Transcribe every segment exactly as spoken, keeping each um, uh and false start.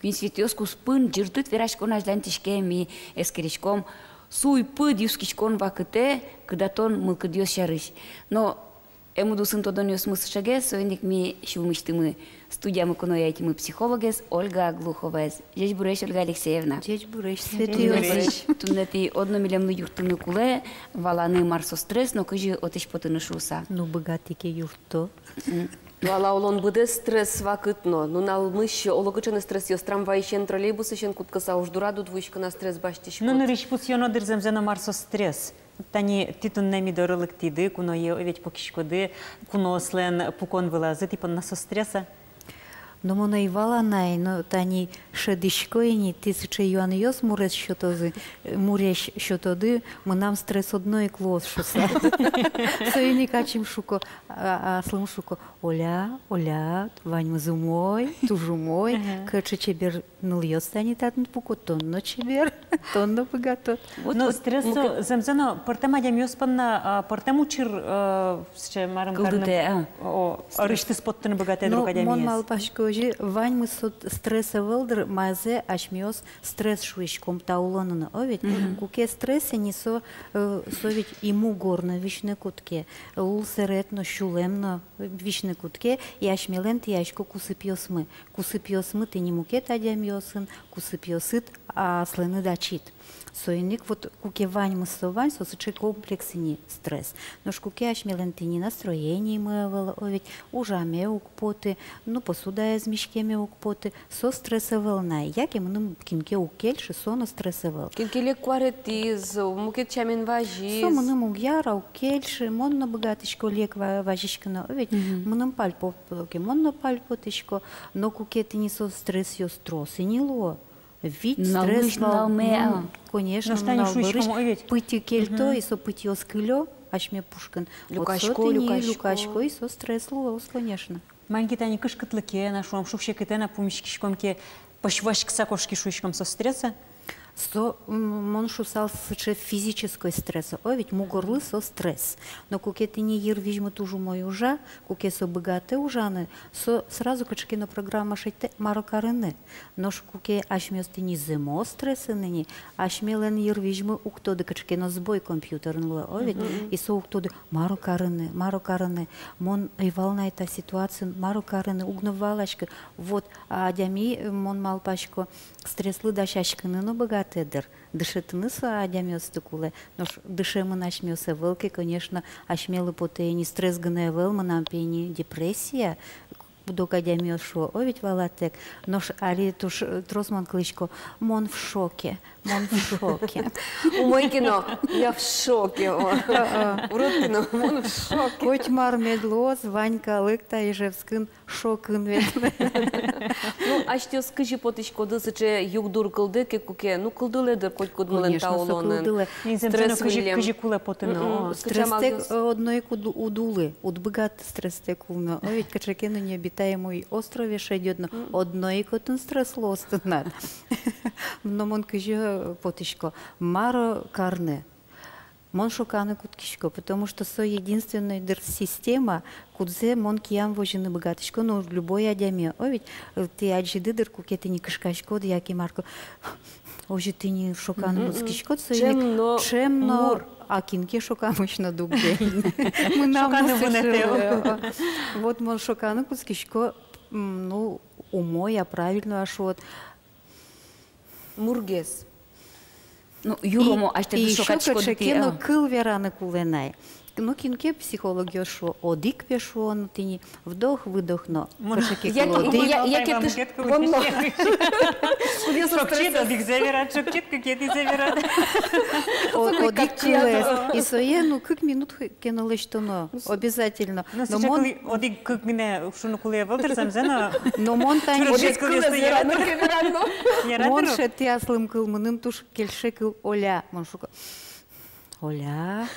Куинь светъёс куспын ӟырдыт вераськон азьланьтӥське, ми эскериськом суй-пыд юскиськон вакытэ кыдатон мылкыдъёс сярысь. Но эм удысын тодонъёсмы сыӵегес, соин ик ми сюлмысьтымы студиямы куное ӧтимы психологез Ольга Глуховаез. Ӟечбуресь, Ольга Алексеевна. Ӟечбуресь, Светлана. Туннэ тӥ одно милемлы юрттыны кулэ, валаны, мар со стресс но кызьы отысь потыны шуыса. Ну, быгатӥ ке, юртто. Мгм. Вала, улон быдэ стресс вакыт но. Нуналмысь олокыӵе но стрессъёс: трамвайысен, троллейбусысен кутскыса, уж дурад уд вуиськы на, стресс басьтӥськод. Ну, нырысь пусйоно дыр зэмзэ но, мар со стресс. Тани тӥ туннэ ми доры лыктӥды, куное ведь пукиськоды, куноослэн пукон вылазы, тӥ понна со стресс-а? Но мон ӧй вала на ай, но тани шӧдӥсько ини, тӥ сыӵе юанъёс муресь сётозы, муресь сётоды, мынам стресс одно ик луоз шуыса. Соин ик ачим шуко, а, аслым шуко: Оля, Оля, ваньмыз умой, туж умой, ага, кыӵе чебер нылъёс тани татын пуко, тон но чебер, тон но быгатод. Вот, но вот стресс со зэмзэ но пӧртэм адямиос понна, а, пӧртэм учыр, э, сыӵе, марым, карыны, а, о, арысьтыз поттыны быгатэ, ну, друг адямиез. Мон малпасько, озьы, ваньмыз со стресс ӧвӧл дыр, мазэ асьмеос стресс шуиськом та улонын, о ведь? Мгм. Куке стресс ини со, э, со ведь и мугор но висьыны кутске, улсэрет но, сюлэм но висьыны кутске, и асьмелэн тӥясько кусыпъёсмы. Кусыпъёсмы тӥни мукет адямиосын, кусыпъёсыд аслэныд ачид. Соин ик вот куке ваньмыз со вань, со сыӵе комплекс ини стресс. Нош куке асьмелэн тӥни настроениемы ӧвӧл, о ведь, ужаме уг поты, ну, посудаез миськеме уг поты, со стресс ӧвӧл на ай. Яке мыным кин ке уг кельшы, со но стресс ӧвӧл. Кин ке лек куаретӥз, мукет сямен вазиз. Со мыным уг яра, уг кельшы, мон но быгатӥсько лек ва-, вазиськыны, о ведь. Мгм. Мыным пальпотоз ке, мон но пальпотӥсько, но куке тӥни со стрессъёс трос ини луо. Ведь стресс нуналме, а, конечно, нунал бӧрысь пытьы кельто, и со пытьыос кылё асьме пушкын. Люкасько, люкасько, и со стресс луоз, конечно. Маин ке тани кышкытлыкен-а, шуом, шуг-секытэн-а пумиськиськом ке, пӧсь васькыса кошки шуиськом, со стресс-а? Со, м, мон шуысал, сыӵе физической стресс, о ведь, мугорлы со стресс. Но куке тӥни йырвизьмы туж умой ужа, куке со быгатэ ужаны, со сразу кыӵе ке но программа шедьтэ, мар-о карыны. Нош куке асьмеос тӥни зэмо стрессын ини, асьмелэн йырвизьмы уг тоды, кыӵе ке но сбой компьютерын луэ, о ведь, и со уг тоды, мар-о карыны, мар-о карыны. Мон ӧй вал на ай та ситуациын, мар-о карыны, уг но валаськы. Вот, а адями, э, мон малпасько, стресслы дасяськыны но быгатэ дыр. Дышетыны со адямиосты кулэ. Нош дышемын асьмеос ӧвӧл ке, конечно, асьмелы потэ ини стресс гинэ ӧвӧл, мынам пе ини депрессия, куд-ог адямиос шуо, о ведь, валатэк. Нош али туж, э, трос мон кылӥсько: мон в шоке, мон в шоке. Умой ке но, я в шоке, о. Урод ке но, мон в шоке. Коть мар мед луоз, вань калык та Ижевскын шокын ведь. Ну, асьтэос кызьы потӥськоды сыӵе югдур кылдэ ке, куке, ну, кылдылэ дыр котькудмылэн та улонын. Конечно, со кылдылэ. Стресс выллем. Кызьы, кызьы кулэ потыны, о. Стресстэк, э, одно ик уд-, уд улы, уд быгаты стресстэк улыны. О, ведь кыӵе ке но необитаемый острове шедёд но, одно ик отын стресс луоз тынад. Но мон кызьы потӥсько, мар-о карны. Мон шоканы кутскисько, потому что со единственной дыр система, кудзэ мон киям возьыны быгатӥсько, ну, любой адями. О, ведь, э, тӥ адӟиды дыр, куке тӥни кышкаськод яке мар ке, озьы тӥни шоканы кутскиськод, со ӵем но, ӵем но мур. А кин ке шокамысь но дугдэ. Мынам шоканы вунэтэ. Вот мон шоканы кутскисько, м, ну, умой-а, правильно-а шуод. Мургес. Ну, юромо, и, асьтэды и ещё шокаськоды, кыӵе ке но, а, кыл вераны кулэ на ай. Ну, кин ке психологъёс шуо, одӥг пе шуо, ну, тӥни вдох-выдох но. Мон кыӵе ке кыл, одӥг. Я-, я-, яке тыш, мон но. Шокчид одӥгзэ верад, шокчид кыкетӥзэ верад. О-, одӥг кылэз. И сое, ну, кык минут ке но лэсьтоно, обязательно. Ну, но сыӵе мон кыл одӥг-кык гинэ шуны кулэ ӧвӧл дыр, зэмзэ но. Но мон тани одӥг кылэз верано ке, верано. Мон шедьтӥ аслым кыл, мыным туж кельше кыл Оля. Мон шуко: Оля,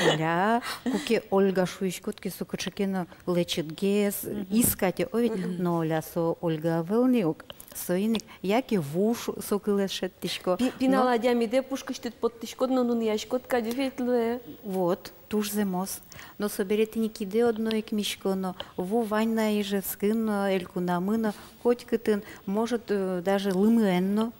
Оля. Куке Ольга шуиськод ке, со кыӵе ке но лэчытгес, искать, о ведь. Но Оля со Ольга ӧвӧл ни ук. Соин ик яке ву шу-, со кылэз шедьтӥсько. Пи-, пинал адямидэ пушкысьтыд поттӥськод но нуныяськод кадь ведь луэ. Вот. Туж зэмос. Но собере тӥни кидэ одно ик мисько но, ву вань на Ижевскын но, элькунамы но, котькытын, может, э, даже лымыен но,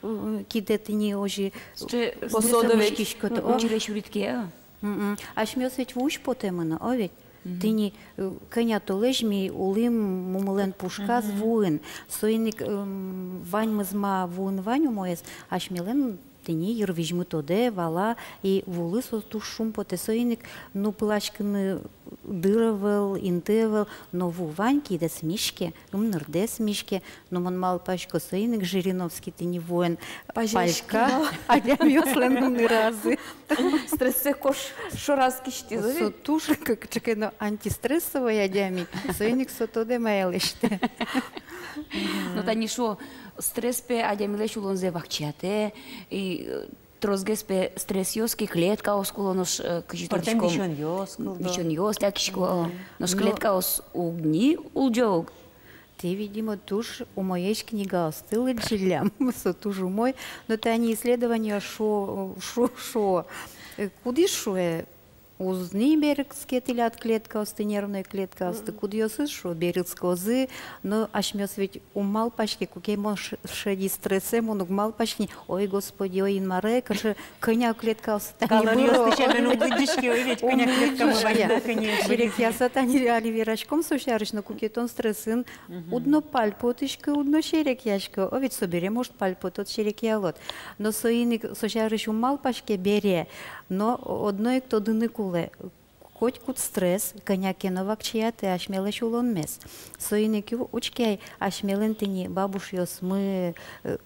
э, кидэ тӥни озьы, э, посодо ведь миськиськод, о. Учыре сюрид ке, а? Мгм. Асьмеос ведь вуысь потэмын, о ведь? Мгм. Тӥни, э, кӧня толэзь ми улӥм мумылэн пушказ вуын. Соин ик, эм, ваньмыз, ма вуын вань умоез, асьмелэн тӥни йырвизьмы тодэ, вала, и вулы со туж шумпотэ. Соин ик, ну, пыласькыны дыр ӧвӧл, инты ӧвӧл, но ву вань, кидэс миське, ымнырдэс миське. Но мон малпасько, соин ик Жириновский тӥни вуэн пазяське, палька адямиослэн ымныразы. Стрессэ кошкараз кисьтӥз. Со ведь туж к-, кыӵе ке но антистрессовой адями. Соин ик со тодэ, мае лэсьтэ. Но тани шуо, стресс пе адямилэсь улонзэ вакчиятэ, и, э, тросгес пе стрессъёс ке, клеткаос кулэ, нош, э, кызьы тодӥськом, висёнъёс кулэ, висёнъёс лякисько, э, нош клеткаос уг ни улӟо ук. Тӥ, видимо, туж умоесь книгаосты лыдӟиллям. Со туж умой. Но тани исследование шуо, шуо, шуо. Э, кудӥз шуэ, уз ни берытске тӥляд клеткаосты, нервной клеткаосты, кудъёсыз шуо, берытскозы, но асьмеос ведь ум малпаське, куке мон ш-, шеди стрессэ, мон уг малпаськы ни, ой, Господи, ой, Инмаре, кыӵе кӧня клеткаос тани быро. Калориосты сямен уг лыдӟиськы, ой, ведь кӧня клеткамы вань на, кӧня. Серекъяса тани али вераськом со сярысь, но куке тон стрессын, уд но пальпотӥськы, уд но серекъяськы, о, ведь собере, может, пальпотод, серекъялод. Но соин ик со сярысь ум малпаське бере, но одно ик тодыны кулэ. Котькуд стресс кӧня ке но вакчиятэ асьмелэсь улонмес. Соин ик ю-, учке ай, асьмелэн тӥни бабушъёсмы, э,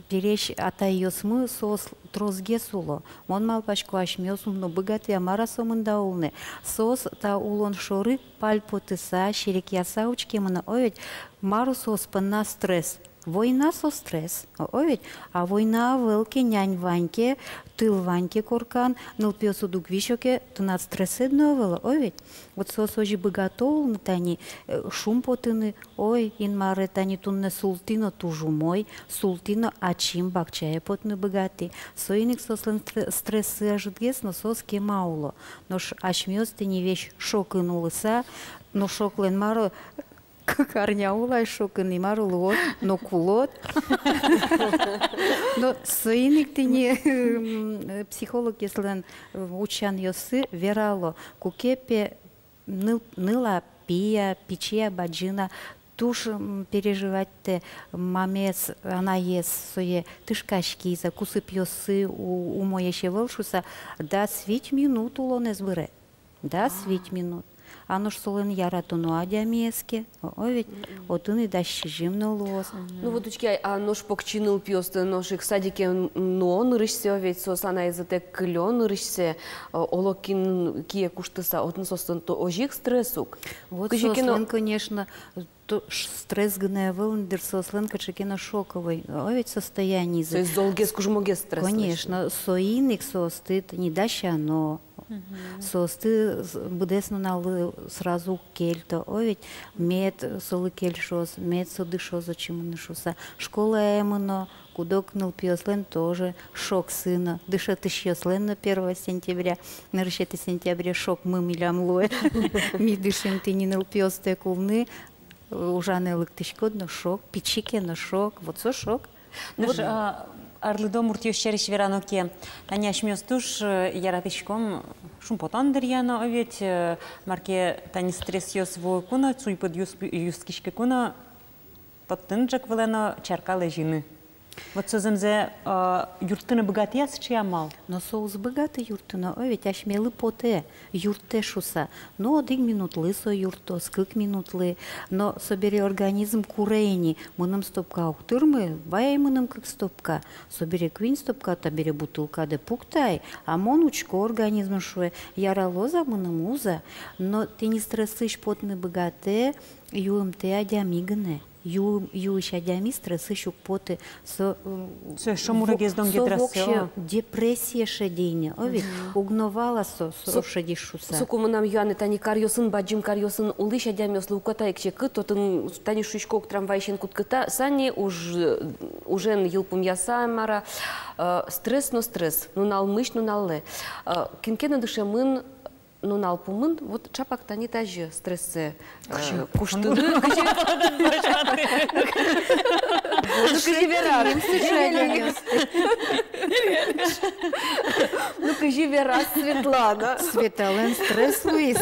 пересь атайёсмы, соос тросгес уло. Мон малпасько, асьмеос ум но быгатэ-а, мар-а сомында улыны. Соос та улон шоры пальпотыса, серекъяса учкемын, о ведь, мар-о соос понна стресс. Война со стресс, о, о ведь, а война ӧвӧл ке, нянь вань ке, тыл вань ке коркан, нылпиосыд уг висё ке, тынад стрессэд но ӧвӧл, о ведь. Вот соос озьы быгато улыны тани, э, шумпотыны, ой, Инмаре, тани туннэ султӥ но туж умой, султӥ но ачим, бакчае потыны быгатӥ. Соин ик соослэн стр-, стресссы ӧжытгес, но соос кема уло. Нош асьмеос тӥни весь шокын улыса, но шоклэн мар-о, кык арня улӥ шокын, и мар-о луод, но кулод. Но соин ик тӥни, м, психологъёслэн, э, утчанъёссы верало, куке пе ныл-, ныл-а, пи-а, пичи-а, бадӟым-а, туж, м, переживатьтэ мамез, анаез, сое тышкаськиз-а, кусыпъёссы у-, умоесь ӧвӧл шуыса, дас вить минут улонэз быре. Дас вить минут. А нош солэн яратоно адямиез ке, о, о ведь, отын и дас сизьым но луоз. Ну вот учке ай, а нош покчи нылпиосты нош ик садике н-, нуо нырысьсэ, о ведь, соос анаезэтэк кылё нырысьсэ, о, оло кин кие куштыса, отын соослэн то озьы ик стресс ук. Вот. Кызьы ке но соослэн, конечно, то ш-, стресс гинэ ӧвӧл ни дыр, соослэн кыӵе ке но шоковой, о ведь, состояниезы. То есть золгес, кужмогес стресс. Конечно, соин ик соосты тӥни дасяно, соосты с-, быдэс нуналлы сразу уг кельто, о ведь, мед солы кельшоз, мед со дышоз отчы мыны шуыса. Школае мыно, куд-ог нылпиослэн тоже шоксы но, дышетӥсьёслэн но первого сентября, нырысетӥ сентябре шокмы милям луэ. Ми дышим тӥни нылпиостэк улыны, ужаны лыктӥськод но шок, пичи ке но шок, вот со шок. Нош, а, арлыдо муртъёс сярысь верано ке, тани асьмеос туж, э, яратӥськом шумпотон дыръя но, о ведь, э, мар ке тани стрессъёс вуыку но, цуйпыд юс-, юскиськыку но, поттыны ӝӧк вылэ но чарка лэзьыны. Вот со зэмзэ, э, юрттыны быгатэ-а сыӵе амал? Но со уз быгаты юрттыны, о ведь, асьмелы потэ, юрттэ шуыса. Но одӥг минутлы со юрттоз, кык минутлы. Но собере организм куре ини, мыным стопка уг тырмы, вай ай мыным кык стопка. Собере куинь стопка, табере бутылкадэ пукты ай, а мон учко, организм шуэ, яралоз-а мыным, уз-а. Но тӥни стрессысь потыны быгатэ юымтэ адями гинэ. Ю-, юысь адями стрессысь уг поты. Со, м, со шомургес донгетрас, со вообще, о, депрессие шедьтэ ини, о ведь. Мгм. Уг но вала со, со шедиз шуыса. Соку мынам юаны: тани каръёсын, бадӟым каръёсын улӥсь адямиослы уката ик секыт, отын, тани шуисько ук, трамвайысен кутскыса ни, уж-, ужен йылпумъяса, мар-а, э, стресс но стресс, нуналмысь нуналлы. Э, кин ке но дышемын нунал пумын, вот чапак тани тазьы стрессэ, э, куштыны. Ну, кызьы вераз? Ну, кызьы вераз, Светлана? Светалэн стресс луиз.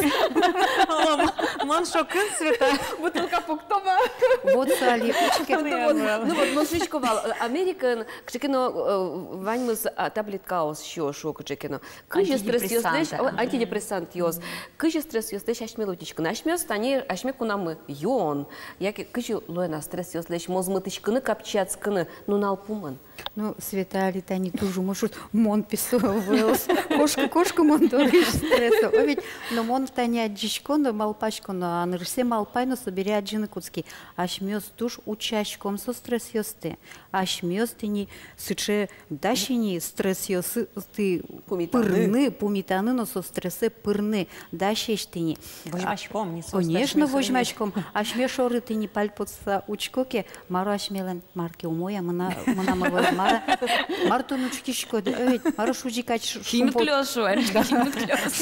Мон шокын, Света. Бутылка пуктома. Вот, Сали, учке. Ну вот, ну вот, мон шуисько вал, э, Америкаын кыӵе ке но, э, ваньмыз, а, таблеткаос сиё, шуо кыӵе ке но. Кызьы стрессъёслэсь, антидепрессант, о, антидепрессантъёс. Кызьы стрессъёслэсь асьмелы утиськыны? Асьмеос тани, асьме кунамы юон. Яке кызьы луэ на стрессъёслэсь мозмытӥськыны, капчиятскыны нунал пумын? Ну, Света али тани туж умой шуиз, мон пе со вылыз. Кошкы, кошкы мон дорысь стрессэ. О, ведь, но мон тани адӟисько но, малпасько но, а нырысьсэ малпай но, собере адӟыны кутски. Асьмеос туж утчаськом со стрессъёсты. Асьмеос тӥни сыӵе дась ини стрессъёсты пумитаны, пырыны, пумитаны но со стрессэ пырыны дасесь тӥни. Возьмаськом, не со. Конечно, возьмаськом. Асьме шоры тӥни пальпотыса учко ке, мар-о асьмелэн, мар ке умой-а, мына, мынам ӧвӧл, мар-а, мар тон учкиськод, э, ведь, мар-о шузи кадь ш-, шумпот-,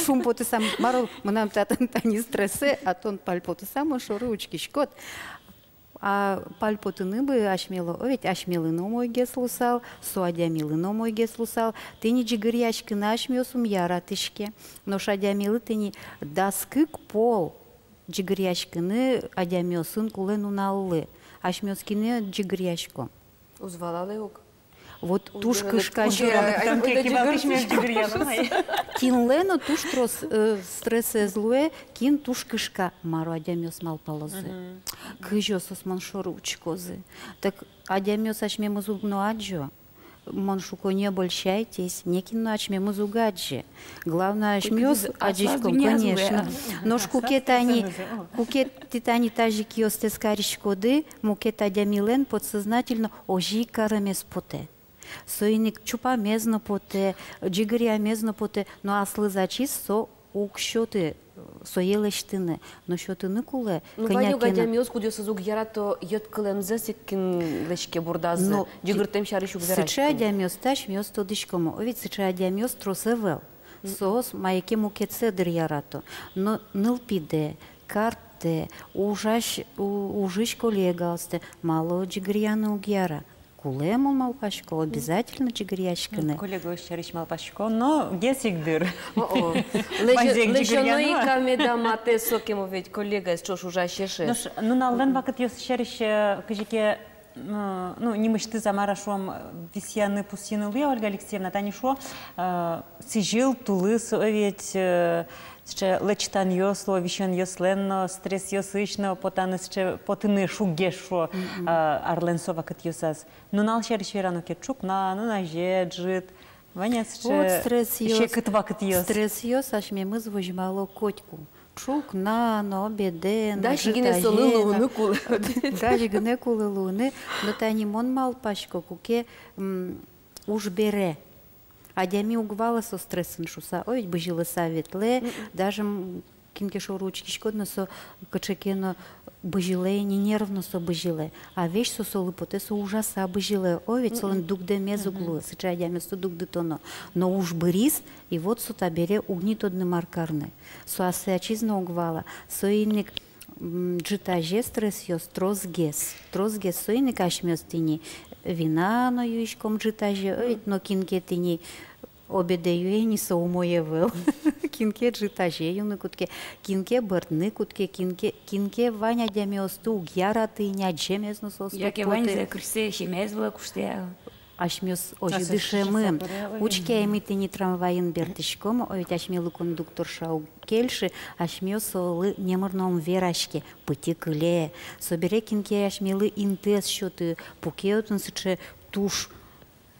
шумпотыса, мар-о, мынам татын тани стрессэ, а тон пальпотыса мон шоры учкиськод. А пальпотыны бы асьмелы, о, ведь асьмелы но умойгес луысал, со адямилы но умойгес луысал. Тӥни ӟыгыръяськыны асьмеос ум яратӥське. Нош адямилы тӥни дас кык пол ӟыгыръяськыны адямиосын кулэ нуналлы. Асьмеос кинэ ӟыгыръяськом? Уз валалэ ук. Вот туж кышка. Кинлэн но туж трос, э, стрессэз луэ, кин туж кышка, мар-о адямиос малпалозы. Кызьы соос мон шоры учкозы. Так адямиос асьмемыз уг но адӟо. Мон шуко, не обольщайтесь, нокин но асьмемыз уг адӟы. Главное, асьмеос адӟиськом, конечно. Нош куке тани, куке тӥ тани тазьы киостэс кариськоды, мукет адямилэн подсознательно озьы ик каремез потэ. Соин ик чупамез но потэ, ӟыгыръямез но потэ, но аслыз ачиз со уг сёты, сое лэсьтыны, но сётыны кулэ. Ну, кӧня ке но. Вань адямиос, кудъёсыз уг ярато йӧткылэмзэс ик, кинлэсь ке бурдазы, но ӟыгыртэм сярысь уг вераськы. Сыӵе адямиосты асьмеос тодӥськом, о, ведь сыӵе адямиос трос ӧвӧл. Соос мае ке мукетсэ дыр ярато. Но нылпидэ, карттэ, ужась, у-, ужысь коллегаостэ малы ӟыгыръяны уг яра? Кулэ, мон малпасько, обязательно ӟыгыръяськыны. Коллегаос сярысь малпасько, но гес ик дыр. О-о. Лэзё-, лэзёно ик-а меда матэ сокем, о, ведь коллегаез, ӵош ужась эшез. Нош нуналлэн вакытъёсыз сярысь, э, кызьы ке, м, ну, нимысьтыз-а, мар-а шуом, э, висъяны, пусйыны луэ, Ольга Алексеевна, тани шуо, э, сӥзьыл, тулыс, о, ведь, э, сыӵе лэчытанъёс луо, висёнъёслэн но, стрессъёсысь но потаны, сыӵе потыны шуггес, шуо, э, арлэн со вакытъёсаз. Нунал сярысь верано ке, ӵукна, нуназе, ӝыт, вань-а сыӵе секыт вакытъёс? Стрессъёс асьмемыз возьмало котьку. Ӵукна но, обедэ но, ӝытазе но. Дась гинэ солы луыны кулэ. Дась гинэ кулэ луыны. Но тани мон малпасько, куке, м, уж бере адями уг вала со стрессын шуса, о, ведь бызьылыса ветлэ, даже, м, кин ке шоры учкиськод но, со кыӵе ке но бызьылэ, не нервно со бызьылэ, а весь со солы потэ, со ужаса бызьылэ, о, ведь солэн дугдэмез уг луы, сыӵе адямиосты дугдытоно. Но уж быриз, и вот со табере уг ни тодны, мар карны. Со ассэ ачиз но уг вала, соин ик, м, ӝытазе стрессъёс тросгес, тросгес, соин ик асьмеос тӥни вина но юиськом ӝытазе, о, ведь, но кин ке тӥни обедэ юэ ни, со умой ӧвӧл. Кин ке ӝытазе юны кутске, кин ке бӧрдыны кутске, кин ке, кин ке вань адямиосты уг яраты ини, адӟемез но соос уг поты. Яке ваньзэ кырсьсэ семьяез вылэ куштэ. Асьмеос озьы дышемын. Учке ай, ми тӥни трамвайын бертӥськом, о, ведь асьмелы кондукторша уг кельшы, асьмеос солы номыр но ум вераське, пытьы кыле. Собере кин ке асьмелы инты ӧз сёты, пуке отын сыӵе туж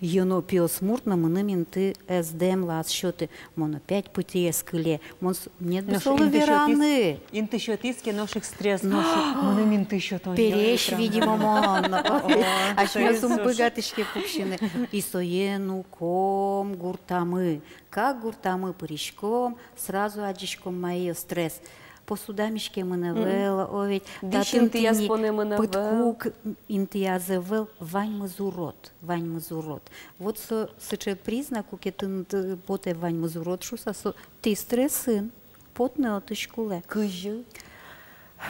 ёно пиосмурт но мыным инты ӧз дэмлы, ӧз сёты. Мон опять пытьы ӧз кыле. Мон с-, мед бы солы вераны. Инты сётӥз ке, нош ик стресс. Нош ик мыным инты сётон. Пересь, видимо, мон. О, асьмеос ум быгатӥське пуксьыны. И сое нуиськом гуртамы. Как гуртамы пыриськом, сразу адӟиськом, мае стресс. Посуда миськемын ӧвӧл, о, ведь. Дӥсь интыяз понэмын ӧвӧл. Пыдкук интыяз ӧвӧл, ваньмыз урод, ваньмыз урод. Вот со сыӵе признак, куке тыныд потэ ваньмыз урод шуса, со тӥ стрессын. Отын отысь кулэ. Кызьы?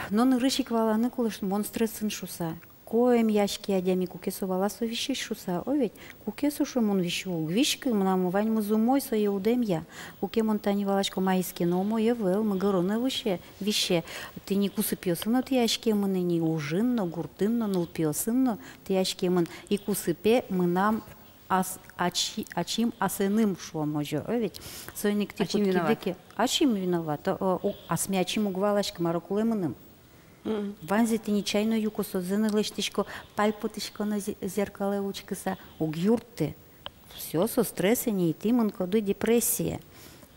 Но нырысь ик валаны кулэ, что мон стрессын шуса. Куэм яське адями, куке со вала, со висись шуса, о ведь. Куке со шуэ, мон висё, уг виськы, мынам ваньмыз умой, сое удэмъя. Куке мон тани валасько, маиз ке но умой ӧвӧл, мыгыро но висе, висе. Тӥни кусыпъёсы но тӥяськемын ини, ужын но, гуртын но, нылпиосын но тӥяськемын. И кусыпе мынам ас-, ачи-, ачим асэным, шуом озьы, о ведь. Соин ик тӥ кутскиды ке, ачим виноват, о, о, асме ачим уг валаськы, мар кулэ мыным. Мгм. Ваньзэ тӥни чай но юко, созэ но лэсьтӥсько, пальпотӥсько но зе-, зеркалэ учкыса, уг юртты. Всё, со стресс ини, тӥ мынӥськоды депрессие.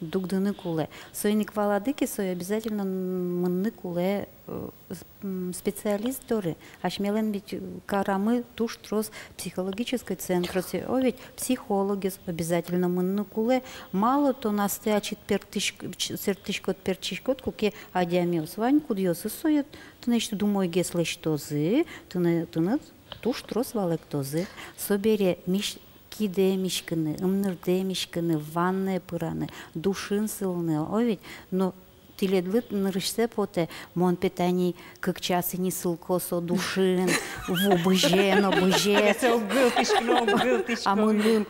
Дугдыны кулэ. Соин ик валады ке, сое обязательно мынны кулэ, э, с-, м, специалист доры. Асьмелэн ведь, э, карамы туж трос психологической центръёсы, о ведь, психологъёс обязательно мынны кулэ. Мало тон астэ ачид пертӥськ-, ч-, сэрттӥськод, пертчиськод, куке адямиос вань, кудъёсыз сое тынэсьтыд умойгес лэсьтозы, тынэ-, тыныд туж трос валэктозы. Собере мись-, кидэ миськыны, ымнырдэ миськыны, ваннае пыраны, душын сылыны, о ведь. Но тӥледлы нырысьсэ потэ, мон пе тани кык час ини сылко со душын, ву бызе но бызе. Со гылтӥсько но гылтӥсько. А мыным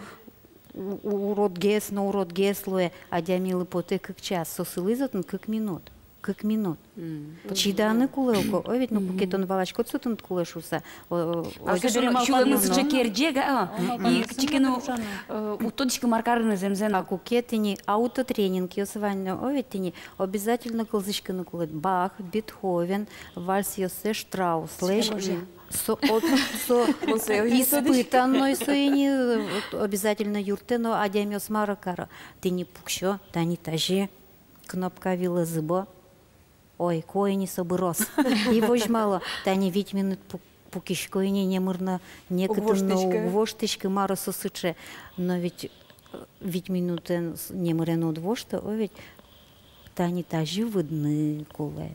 у-, у-, уродгес но уродгес луэ. Адямилы потэ кык час, со сылӥз отын кык минут. Кык минут. Мгм. Чиданы кулэ уго, о ведь, ну, куке тон валаськод, со тыныд кулэ шуса. О, о, а озьы. Сюлэмын сыӵе керӟег, а? Мгм. И кыӵе ке но, э, уг тодӥськы, мар карыны зэмзэ но. А куке тӥни аутотренингъёс вань но, о ведь, тӥни обязательно кылзӥськыны кулэ Бах, Бетховен, вальсъёссэ Штраусэсь. Со, о, со испытанной, со ини, вот, обязательно юрттэ но. Адямиос мар каро: тӥни пуксё, тани тазьы кнопка вылэ зыбо. Ой, ку ини со быроз. И возьмало, тани вить минут пу-, пукисько ини, немыр но, некытын но уг воштӥськы, мар со сыӵе. Но ведь, э, вить минутэн с-, немырен уд вошты, о ведь. Тани тазьы выдыны кулэ,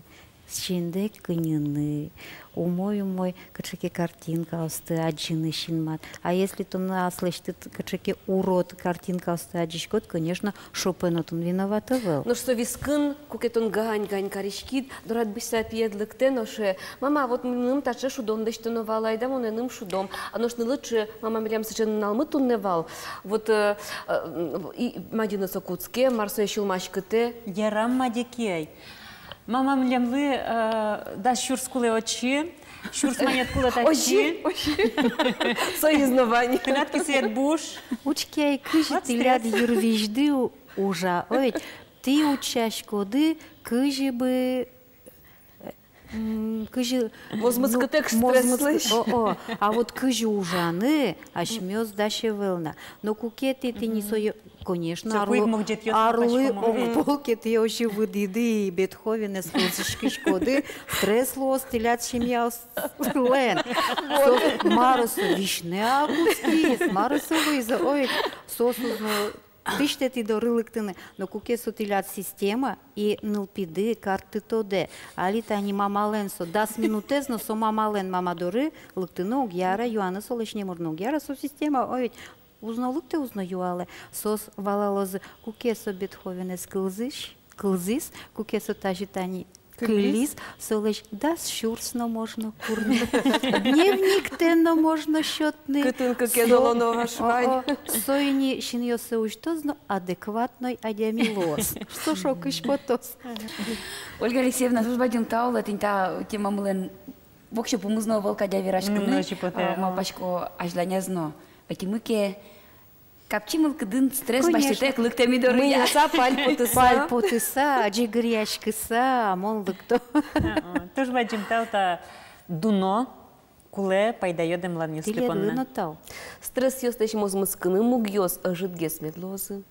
синдэ кыньыны, умой-умой кыӵе ке картинкаосты адӟыны синмад. А если тон аслэсьтыд кыӵе ке урод картинкаосты адӟиськод, конечно, Шопен отын виноват ӧвӧл. Нош со вискын, куке тон гань-гань кариськид, дорад бызьыса пиед лыктэ но шуэ: «Мама, вот мыным таӵе шудон лэсьтоно вал, айда монэным шудом». А нош нылыд шуэ: «Мама, милям сыӵе нуналмы туннэ вал». Вот, э, э, и мадьыны со кутске, мар сое сюлмаськытэ. Ярам, мадике ай. Мама, милемлы, э, дас сюрс кулэ отчы, сюрс манет кулэ татчы. Озьы, озьы. Соиз но вань. Тынад кисыед буш. Учке ай, кызьы тӥляд йырвизьды у-, ужа. Ой, тӥ утчаськоды, кызьы бы, м, кызьы, мозмытскытэк, ну, стресслэсь. О, о. А вот кызьы ужаны, асьмеос дась ӧвӧл на. Но куке тӥ, тӥни сое, конечно, арлы, арлы огпол ке тӥ озьы выдӥды, Бетховенэз кылзӥськиськоды, стресс луоз тӥляд семьяослэн. Со, мар со, висьыны-а кутскиз, мар со луиз, ой, соос уз но дӥсьтэ тӥ доры лыктыны. Но куке со тӥляд система, и нылпиды, картты тодэ. Али тани мамалэн со дас минутэз но, со мамалэн, мама доры лыктыны уг яра, юаны солэсь немыр но уг яра, со система, о ведь. Уз но лыктэ, уз но юалэ. Соос валалозы, куке со Бетховенэз кылзӥсь, кылзӥз, куке со тазьы тани кылиз, солэсь дас сюрс но можно курыны. Дневниктэ но можно сётны. Кытын кыке но луоно ваш вань. О, о, со ини синъёссэ усьтоз но адекватной адями луоз. Со шокысь потоз. Ольга Алексеевна, туж бадӟым тау, тӥни та темамылэн воксё пумыз но ӧвӧл кадь вераськыны. Мгм, ночи потэ, а, о. Малпасько, азьланяз но ӧтимы ке, капчи мылкыдын стресс басьтытэк лыктэ ми доры. Конечно. Мыняса, пальпотыса. Пальпотыса, ӟыгыръяськыса, мон лыкто. А, а. Туж бадӟым тау та дуно, кулэ, пайдаё дэмланъёсты понна. Тӥледлы но тау. Стрессъёслэсь мозмытскыны мугъёс ӧжытгес мед луозы.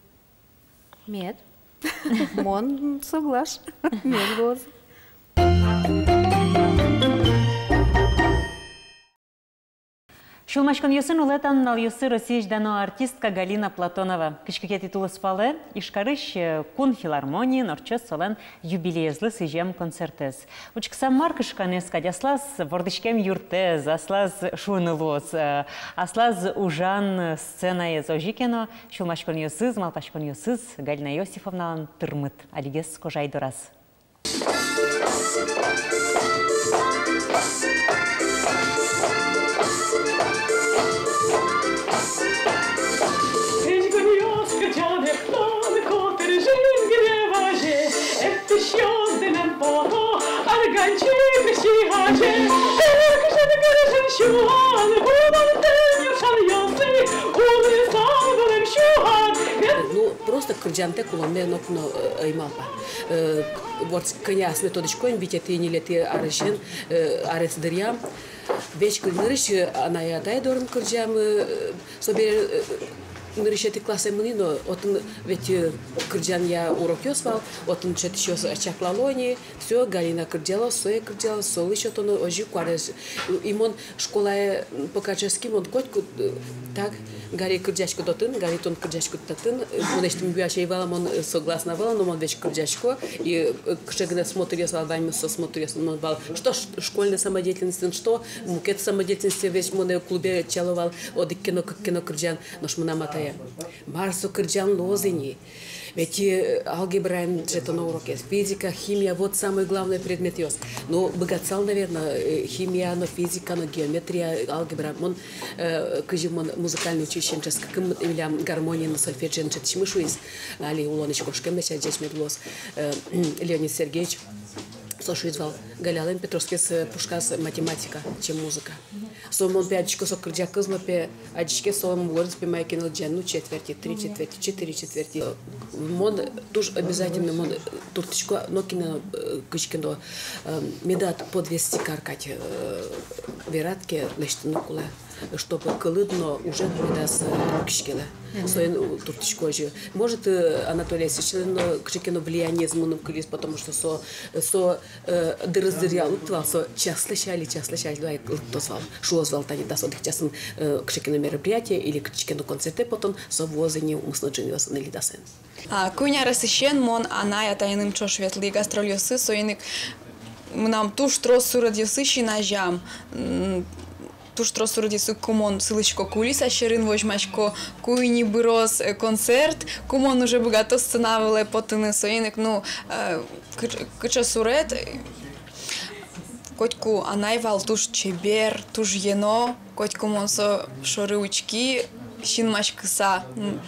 Мед. Мон соглаш. Мед луоз. Сюлмаськонъёсын улэ та нуналъёсы Россиысь дано артистка Галина Платонова. Кызь кыкетӥ тулыспалэ Ижкарысь, э, кун филармониын ортчоз солэн юбилеезлы сӥзем концертэз. Учкыса, мар кышканэз кадь: аслаз вордӥськем юртэз, аслаз, шуыны луоз, э, аслаз ужан сценаез. Озьы ке но, сюлмаськонъёсыз, малпаськонъёсыз Галина Иосифовналэн тырмыт. Алигес кожай дораз. Ну, просто кырӟантэк улонме нокин но, э, ӧй малпа. Э, вот кӧня асме тодӥсько ини, витетӥ-ньылетӥ арысен, э, арес дыръям. Весь кыль нырысь, э, анай-атай дорын кырӟам, э, собере, э, нырысетӥ классэ мынӥ но, отын ведь, э, кырӟанъя урокъёс вал, отын дышетӥсьёс чаклало ини, всё, Галина кырӟалоз, сое кырӟалоз, солы сётоно, озьы куарез. И мон школае, м, пока дышетски, мон котьку, э, так, Гали, кырӟаськод отын, Гали, тон кырӟаськод татын, э, мынэсьтым юась ӧй вал, мон, э, согласна ӧвӧл, но мон весь кырӟасько, и, э, кыӵе гинэ смотръёс вал, ваньмыз со смотръёс, мон вал, что ш-, школьной самодеятельностьын, что мукет самодеятельностьын, весь монэ клубе ӧтчало вал одӥг ке но, кык ке но кырӟан, нош мынам атае: мар со кырӟан луоз ини? Ведь, э, алгебраен дышетоно урокез, физика, химия, вот самой главной предметъёс. Но быгатысал, наверно, э, химия но, физика но, геометрия, алгебра. Мон, э, кызьы мон музыкальной училищеын дышетскыкум, милям гармониен но сольфеджиоен дышетӥсьмы шуиз, али улонысь кошкем лэся, ӟеч мед луоз, э, Леонид Сергеевич. Со шуиз вал: Галялэн, пе, тросгес, э, пушказ математика, чем музыка. Со мон, пе, адӟисько, со кырӟакыз но, пе, адӟиське, солэн мугорыз, пе, мае ке но лыдӟе, ну, четверти, три четверти, четыре четверти. Мон туж обязательно, мон туртӥсько нокинэ но, э, кызьы ке но, э, медаз подвести кар кадь, э, верад ке, лэсьтыны кулэ, чтобы кылыд но, ужед но медаз, э, пукиськелэ. Мгм. Соин, э, туртӥсько озьы. Может, э, Анатолий Васильевичлэн но кызьы ке но влияниез мыным кылиз, потому что со, со э, дырыз дыръя лыкто вал, со часлэсь али, часлэсь али лыктоз вал. Шуоз вал: тани дас одӥг часын, э, кыӵе ке но мероприятие или кыӵе ке но концертэ потон, со вуоз ини укмыс но ӝыныосын или дасэн. А, куинь аресысен мон анай-атаеным ӵош ветлӥ гастрольёсы, соин ик мынам туж трос суредъёсы син азям. М, туж трос суредъёсы, ку мон сылӥсько кулиса сьӧрын, возьмасько, ку ини быроз, э, концерт, ку мон уже быгато сцена вылэ потыны, соин ик, ну, э, кыӵ-, кыӵе суред, э, котьку анай вал туж чебер, туж ено, котьку мон со шоры учки, синмаськыса, м,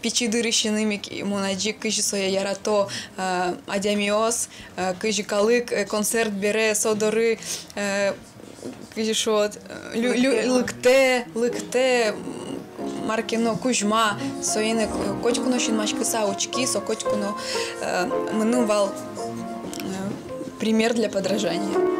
пичи дырысеным ик мон адӟи, кызьы сое ярато, э, адямиос, э, кызьы калык, э, концерт бере со доры, э, кызьы шуод, э, лю-, лю-, лыктэ, лыктэ, м, мар ке но кузьма, соин ик, э, котьку но синмаськыса учки, со котьку но, э, мыным вал, э, пример для подражания.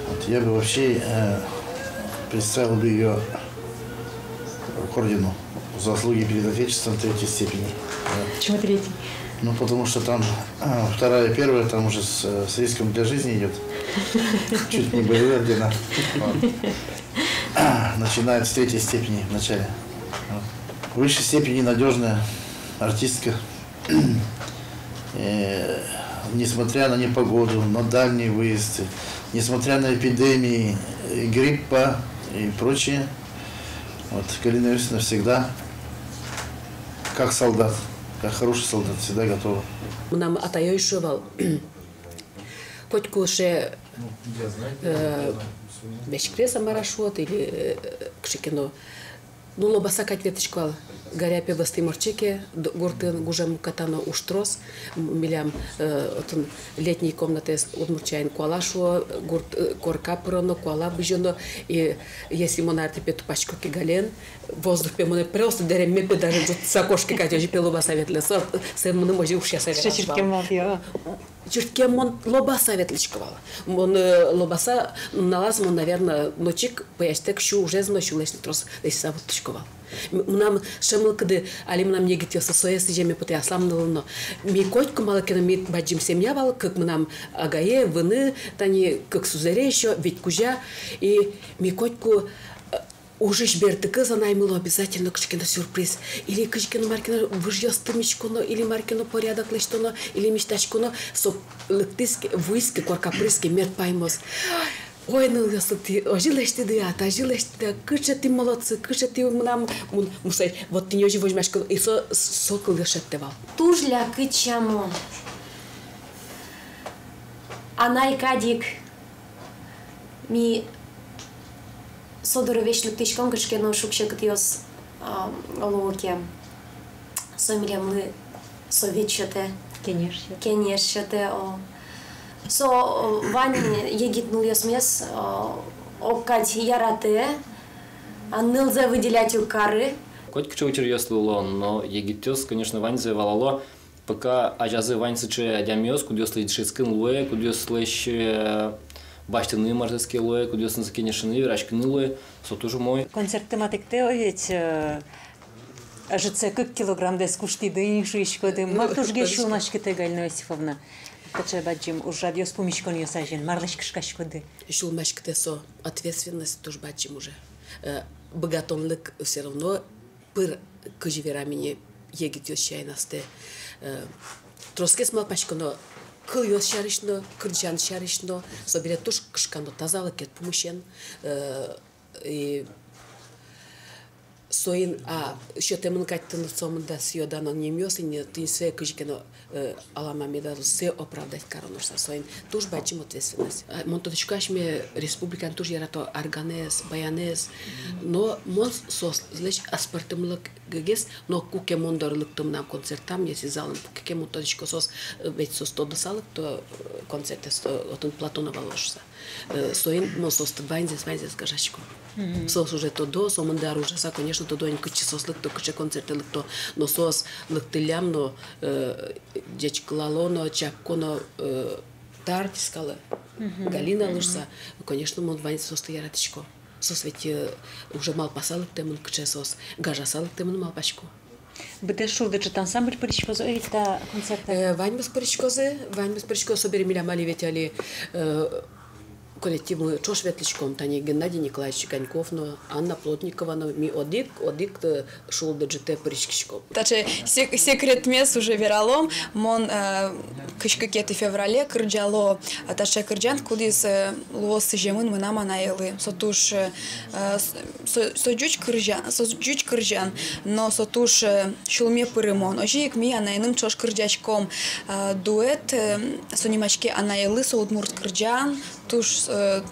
Вот я бы вообще, э, представил бы её к ордену «Заслуги перед Отечеством» третьей степени. Да. Почему третьей? Ну, потому что там, а, вторая, первая, там уже с, э, с риском для жизни идёт. Чуть не боевые ордена. Вот. Начинают с третьей степени вначале. Вот. В высшей степени надёжная артистка. Э, несмотря на непогоду, на дальние выезды, несмотря на эпидемии, э, гриппа и прочее, вот, Галина Иосифовна всегда как солдат, как хороший солдат, всегда готова. Мынам атае шуэ вал, котьку сыӵе, э, веськрес-а, мар-а шуод, или, э, кыӵе ке но Ну, лобаса кадь ветлӥсько вал. Гаря пе вӧзтӥм ортче ке, д-, гуртын гужем катано уж трос. М-, милям, э, отын летний комнатаез удмурт сямен куала шуо, гурт, э, корка пыроно, куала бызёно. И если мон артэ пе тупасько ке гален, воздух пе монэ просто дэремме пе даже ӝутса кошке кадь, озьы пе лобаса ветлэ. Со, сое мыным озьы ушъяса верало. Чырткем вал, я. Чырткем мон лобаса ветлӥсько вал. Мон, э, лобаса нуналаз мон, наверно, ночик пӧясьтэк сю ужез но сюлэсь но трос лэсьтыса вуттӥсько вал. М-, мынам сыӵе мылкыды, али мынам егитъёслы сое сӥземе потэ аслам нылы но. Ми котьку, малы ке но ми бадӟым семья вал, кык мынам агае, выны, тани кык сузэре ещё, вить кузя. И ми котьку, э, ужысь бертыкыз анаймылы обязательно кыӵе ке но сюрприз. Или кызьы ке но мар ке но выжъёсты миськоно, или мар ке но порядок лэсьтоно, или мисьтаськоно, со лыктӥз ке, вуиз ке, корка пыриз ке, мед паймоз. Ой, нылъёс, тӥ озьы лэсьтӥды-а, тазьы лэсьтӥды-а, кыӵе тӥ молодцы, кыӵе тӥ мынам, мун-, мусой, вот тӥни озьы возьмаськоно, и со, со кылъёс шедьтэ вал. Туж лякыт сямо. Анай кадь ик ми со доры весь лыктӥськом, кыӵе ке но шуг-секытъёс, а, луо ке. Со милемлы совет сётэ. Кенеш сётэ. Кенеш сётэ, о. Со, о, вань егит нылъёсмес, о, огкадь яратэ, а нылзэ выделять уг кары. Котькыӵе учыръёс луыло, но егитъёс, конечно, ваньзэ валало. Пока азязы вань сыӵе адямиос, кудъёслэсь дышетскыны луэ, кудъёслэсь, э, басьтыны мар-о ке луэ, кудъёсыныз кенешыны, вераськыны луэ, со туж умой. Концертты матэктэ, о, ведь, э, ӧжытсэ кык килограммдэс куштӥды ини шуиськоды. Мар тужгес сюлмаськытэ, Галина Осиповна, таӵе бадӟым ужрадъёс, пумиськонъёс азьын? Марлэсь кышкаськоды? Сюлмаськытэ со ответственность туж бадӟым уже. Э, быгатонлык всё равно пыр, кызьы верам ини, егитъёс сямен астэ, э, тросгес малпаськоно кылъёс сярысь но, кырӟан сярысь но, собере туж кышкано тазалыкед пумысен, э, и соин, а, сётэмын кадь тыныд сомында сӥё-дано нимъёс ини, тӥни сое кызьы ке но, э, алама медаз лу, сое оправдать кароно шуса, соин туж бадӟым ответственность. А, мон тодӥсько, асьме республикаын туж ярато арганэз, баянэз, но мон соослэсь аспӧртэмлыкгес, но куке мон доры лыкто мынам концертам, если залын пуке ке, мон тодӥсько, соос, э, ведь соос тодыса лыкто, э, концертэз, э, отын Платонова луоз шуса. Э, соин мон соосты ваньзэс, ваньзэс гажасько. Мгм. Соос уже тодо, сомында ар ужаса, конечно, тодо ини, кытчы соос лыкто, кыӵе концертэ лыкто, но соос лыктӥллям но, э, ӟечкылало но, чапко но, э, та артисткалы, мгм, Галиналы шуса, конечно, мон ваньзэ соосты яратӥсько. Соос ведь, э, уже малпаса лыктэмын, кыӵе соос, гажаса лыктэмын, малпасько. Быдэс «Шулдыр ӝыт» ансамбль пыриськоз-а ведь та концертэ? Э, ваньмыз пыриськозы, ваньмыз пыриськозы, собере милям али ведь али, э, коллективмы ӵош ветлӥськом, тани Геннадий Николаевич Коньков но, Анна Плотникова но, ми одӥг, одӥг, э, «Шулдыр ӝытэ» пыриськиськом. Таӵе сек-, секретмес уже вералом, мон, э, кызь кыкетӥ феврале кырӟало, э, таӵе кырӟан, кудӥз, э, луоз сӥземын мынам анаелы. Со туж, э, э, с-, со, со ӟуч кырӟан, со ӟуч кырӟан, но со туж, э, сюлме пырымон. Озьы ик ми анаеным ӵош кырӟаськом, э, дуэт, э, со нимаське «Анаелы», со удмурт кырӟан, туж, э,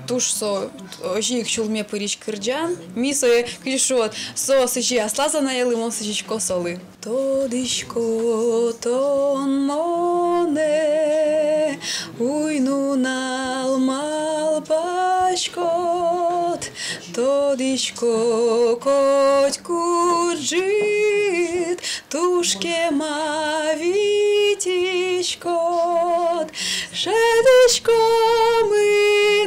туж со озьы ик сюлме пырись кырӟан. Ми сое, кызьы шуод, со сӥзи аслаз анаелы, мон сӥзисько солы. Тодӥсько, тон монэ уй-нунал малпаськод, тодӥсько, котькуд ӝыт туж кема витиськод. Шӧдӥсько,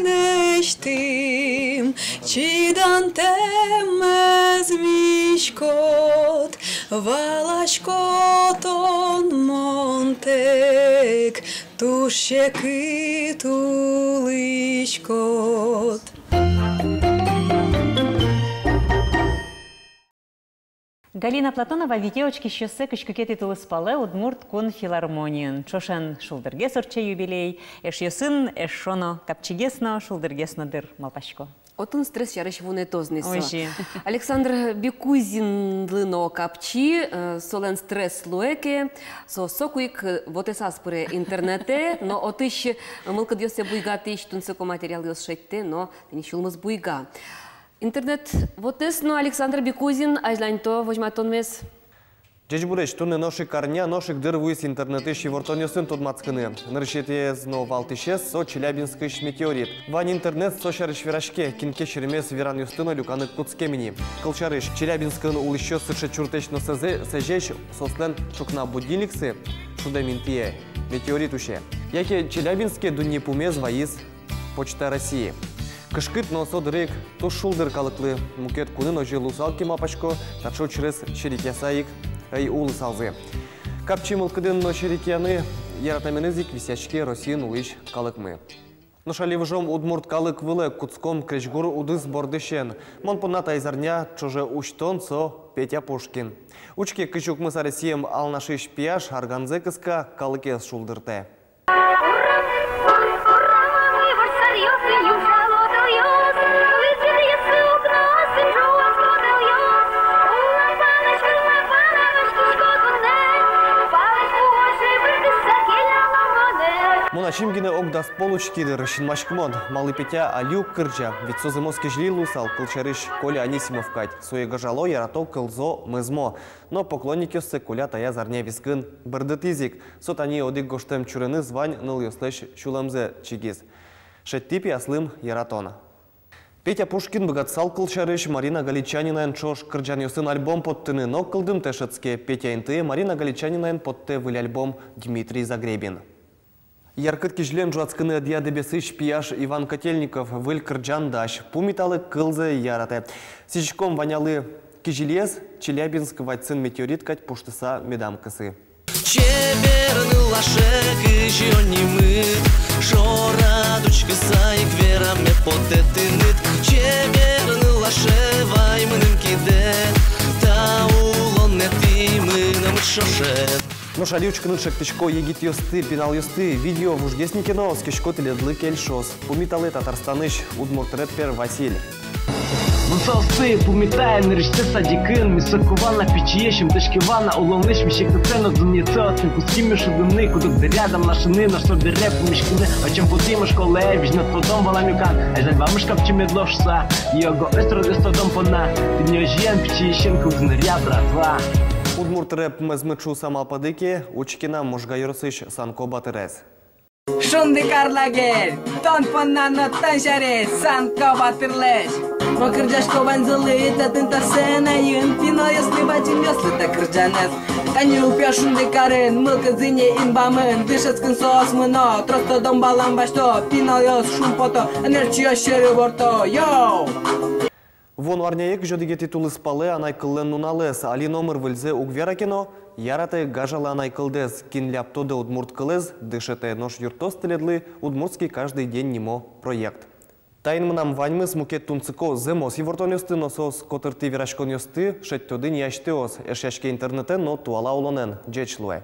мынэсьтым чидантэм мӧзмиськод. Валасько, тон монтэк туж секыт улӥськод. Галина Платонова вите учкисьёссэ кызь кыкетӥ тулыспалэ Удмурт кун филармониын. Ӵошен шулдыргес ортче юбилей, эшъёсын эшшо но капчигес но, шулдыргес но, дыр, малпасько. Отын стресс сярысь вунэтоз ни со. Озьы. Александр Бекузинлы но капчи, э, солэн стресс луэ ке, со соку ик, э, вотэсаз пыре интернетэ, но отысь мылкыдъёссэ буйгатӥсь тунсыко материалъёс шедьтэ, но тӥни сюлмыз буйга. Интернет вотэс но Александр Бекузин азьланьто возьматонмес. Ӟечбуресь! Туннэ нош ик арня, нош ик дыр вуиз интернетысь ивортонъёсын тодматскыны. Нырысетӥез но валтӥсез — со Челябинскысь метеорит. Вань интернет со сярысь вераське, кин ке серемес веранъёсты но люканы кутскем ини. Кылсярысь, Челябинскын улӥсьёс сыӵе чуртэсь но сэзэ-, сэзесь, соослэн ӵукна будильниксы шудэм интые метеорит усе. Яке Челябинске дунне пумез вайиз Почта России. Кышкыт, но со дыръя ик туж шулдыр калыклы. Мукет кунын озьы луысал ке, малпасько, таӵе учырез серекъяса ик ӧй улысалзы. Капчи мылкыдын но серекъяны яратэмыныз ик висъяське Россиын улӥсь калыкмы. Нош али выжом удмурт калык вылэ, кутском крезьгур удыс бордысен. Мон понна таиз арня ӵоже усьтон — со Петя Пушкин. Учке, кызь укмыс аресъем Алнашысь пияш арганзэ кыска, калыкез шулдыртэ. Мон ачим гинэ ог дас пол учки дыр, синмаськымон, малы Петя али уг кырӟа, ведь со зэмос кизили луысал, кылсярысь, Коля Анисимов кадь. Сое гажало, ярато, кылзо, мӧзмо. Но поклонникъёссэ Коля таяз арня вискын бӧрдытӥз ик. Со тани одӥг гожтэм чуреныз вань нылъёслэсь сюлэмзэ чигиз. Шедьтӥ пи аслым яратон. Петя Пушкин быгатысал, кылсярысь, Марина Галичанинаен ӵош кырӟанъёсын альбом поттыны, но кылдымтэ шӧдске: Петя интые Марина Галичанинаен поттэ выль альбом Дмитрий Загребин. Яркыт кизилиен ӝуатскыны ӧдъя Дэбесысь пияш Иван Котельников выль кырӟан дась. Пумиталэ, кылзэ, яратэ. Сӥзиськом Ванялы кизилиез, Челябинск вадьсын метеорит кадь пуштыса медам кысы. Чебер нылаше, кызьы о нимыд, шорад учкыса ик вераме потэ тыныд. Чебер нылаше, вай мыным кидэ, та улонэтӥ мынам ӵошен. Нош али учкыны чектӥсько егитъёсты, пиналъёсты. Видео вужгес ни ке но, оскисько, тӥледлы кельшоз. Пумиталэ Татарстанысь удмурт рэпер Василь. Мон соосты пумитаю нырысьсэ садикын, ми соку вал на пичиесь, ымтӥське вал на улонысь, ми секытсэ но дунъетсэ отын кутским ми шудыны, куд-ог дыръя дам лашыны, нош со бере пумиськыны. Отчы потӥм школае, визьнод тодон вал на люкан, азьлань вамыш капчи мед луоз шуса, и ог-огез тросгес тодон понна. Тӥни озьыен, пичиысен кылзы ныръя, братва. Удмурт рэп мӧзмыт шуыса малпады ке, учке на Можга ёросысь Санко батырез. Шундыкар лагерь, тон понна но тон сярысь, Санко батырлэсь. Мон кырӟасько ваньзылы татын та сценаын, пиналъёслы, бадӟымъёслы та кырӟанэз. Тани упе Шундыкарын, мылкыдзы не инбамын, дышетскын соос мыно, трос тодон балам басьто, пиналъёс шумпото, ӧнерчиос сьӧры ворто. Йоу! Вуоно арняе, кызь одӥгетӥ тулыспалэ, анай кыллэн нуналэз. Али номыр выльзэ уг вера ке но, яратэ, гажалэ анай кылдэс. Кин ляпто-а удмурт кылэз, дышетэ, нош юрттоз тӥледлы «Удмуртский каждый день» нимо проект. Таин мынам ваньмыз. Мукет тунсыко, зэмос ивортонъёсты но соос котыртӥ вераськонъёсты шедьтоды ни асьтэос. Эшъяське интернетэн но туала улонэн. Ӟеч луэ.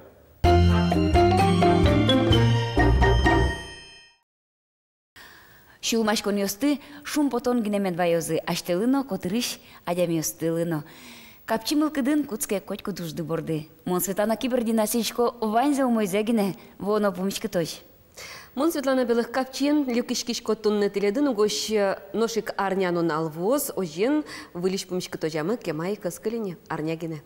Сюлмаськонъёсты шумпотон гинэ мед ваёзы асьтэлы но, котырысь адямиостэслы но. Капчи мылкыдын кутске котькуд ужды борды. Мон, Светлана Кибердина, сӥзисько ваньзэ умойзэ гинэ. Вуоно пумиськытозь. Мон, Светлана Белых, капчиен люкиськисько туннэ тӥледын угось. Нош ик арня нунал вуоз, озьыен, выльысь пумиськытозямы кема ик ӧз кыльы ни, арня гинэ.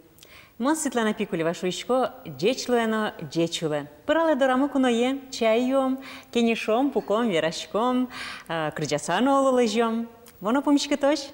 Мон, Светлана Пикулева, шуисько: ӟеч луэ но ӟеч улэ. Пыралэ дорамы куное, чай юом, кенешом, пуком, вераськом, а, кырӟаса но оло лэзём. Вуоно пумиськытозь.